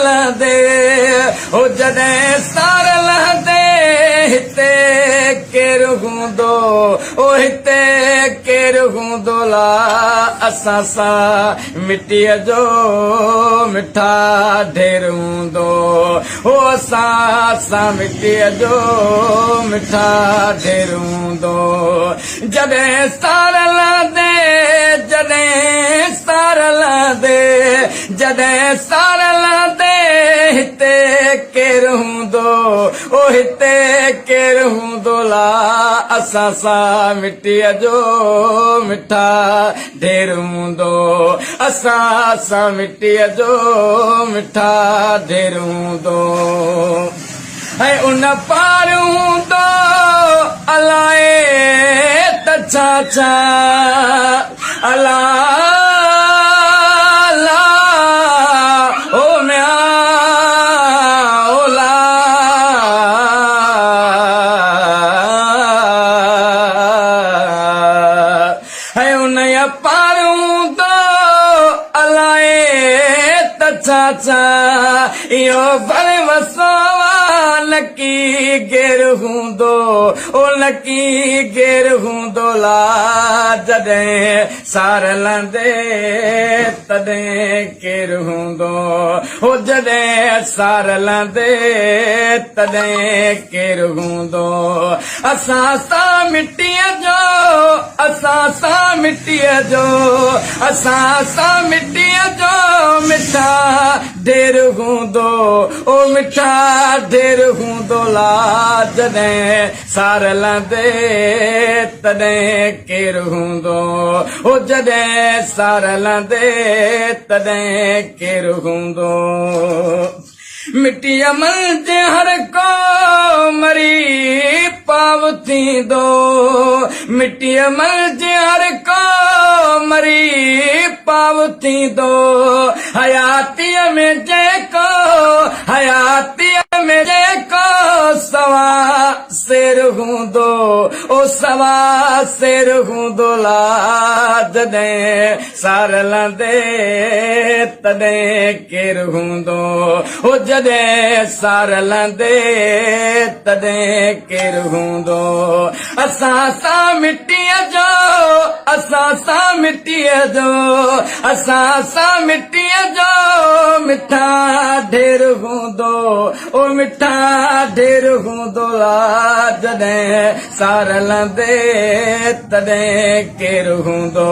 لهندي، هو جڏهن سار لهندي، هتي ڪير هوندو، او هتي ڪير هوندو لا اسان سان مٽيء جو مٺا ڍير هوندو، هو اسان سان مٽيء جو مٺا ڍير هوندو. جڏهن سار لهندي، جڏهن سار لهندي، جڏهن سار لهندي، هتي ڪير هوندو، او هتي ڪير هوندو لا اسان سان مٽيء جو مٺا ڍير هوندو، اسان سان مٽيء جو مٺا ڍير هوندو. ۽ ان پار هوندو الائي ته ڇا ڇا الا لا او ميان او لا. ۽ ان پار هوندو الائي ته ڇا ڇا اهو ڀر وساوا نڪي غير هوندو او نڪي غير هوندو لا جڏهن سار لهندي تڏهن ڪير هوندو هو جڏهن سار لهندي تڏهن ڪير هوندو اسان سان مٽيء جو، اسان سان مٽيء جو، اسان سان مٽيء جو مٺا ڍير هوندو، او مٺا ڍير هوندو لا جڏهن سار لهندي تڏهن ڪير هوندو، او جڏهن سار لهندي تڏهن ڪير هوندو. مٽيء منجهه هر ڪو مري پاء ٿيندو، مٽيء منجهه هر ڪو مري پاء ٿيندو، حياتيء ۾ جيڪو، حياتيء ۾ جيڪو سوا سير هوندو، او سوا سير هوندو لا جڏهن سار لهندي تڏهن ڪير هوندو، هو جڏهن سار لهندي تڏهن ڪير هوندو. اسان سان مٽيء جو، اسان سان مٽيء جو، اسان سان مٽيء جو مٺا ڍير هوندو، او مٺا ڍير هوندو لا جڏهن سار لهندي تڏهن ڪير هوندو.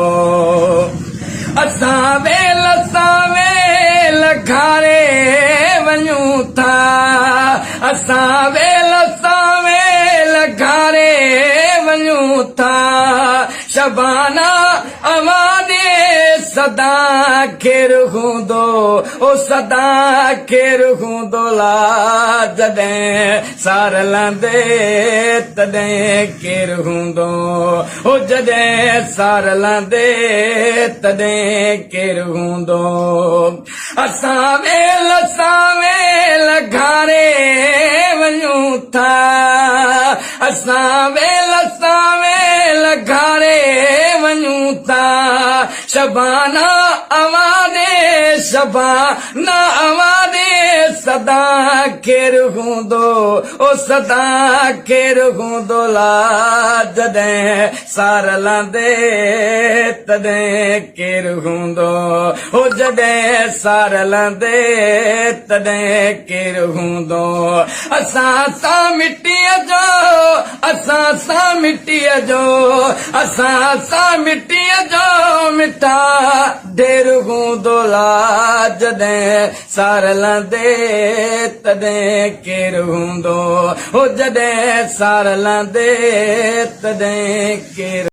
اسان ويل سان ويل گهاري وڃون ٿا، اسان ويل سان ويل گهاري وڃون ٿا، شبانا اوهان ڏي سدا کير هوندو، او سدا کير هوندو لا جڏهن سار لهندي تڏهن ڪير هوندو، او جڏهن سار لهندي تڏهن ڪير هوندو. اسان ويل سان ويل گهاري وڃون ٿا، اسان ويل سان ويل گهاري وڃون ٿا، شبانا اوهان ڏي، شبانا اوهان ڏي سدا کير هوندو، او سدا کير هوندو لا جڏهن سار لهندي تڏهن ڪير هوندو، هو جڏهن سار لهندي تڏهن ڪير هوندو. اسان سان مٽيء جو، اسان سان مٽيء جو، اسان سان مٽيء جو مٺا ڍير هوندو لا جڏهن سار لهندي تڏهن ڪير هوندو، هو جڏهن سار لهندي تڏهن ڪير.